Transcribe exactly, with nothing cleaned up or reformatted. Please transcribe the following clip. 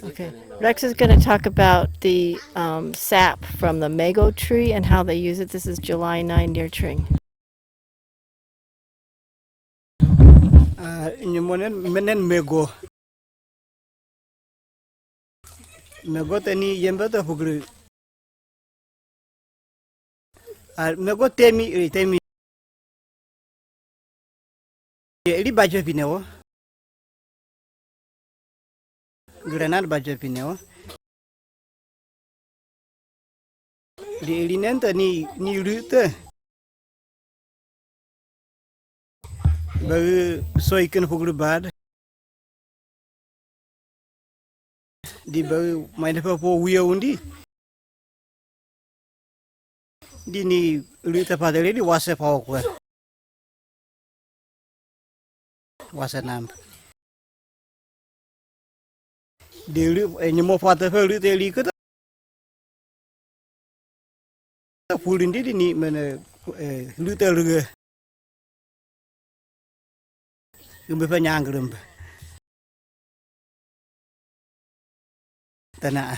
Okay. Rex is going to talk about the um, sap from the mago tree and how they use it. This is July nine nurturing. Ah, nyumonen menen mego. Mego tani yembe ta fugri. Ah, mego temi, eh, temi. Eri bajo pinewo. Granat bajo pinewo. Di eri nenta ni, ni rute. Bagi soi ken fugri bad. Di bagi main fa po wiya undi. Di ni rute padere di wase pa okwe. Wase nam. Di ri, eh, nyumo fata fa rute ri kata. Pulin di di ni mene, eh, rute rege. Gumbe fa nyang gumbe. Tana.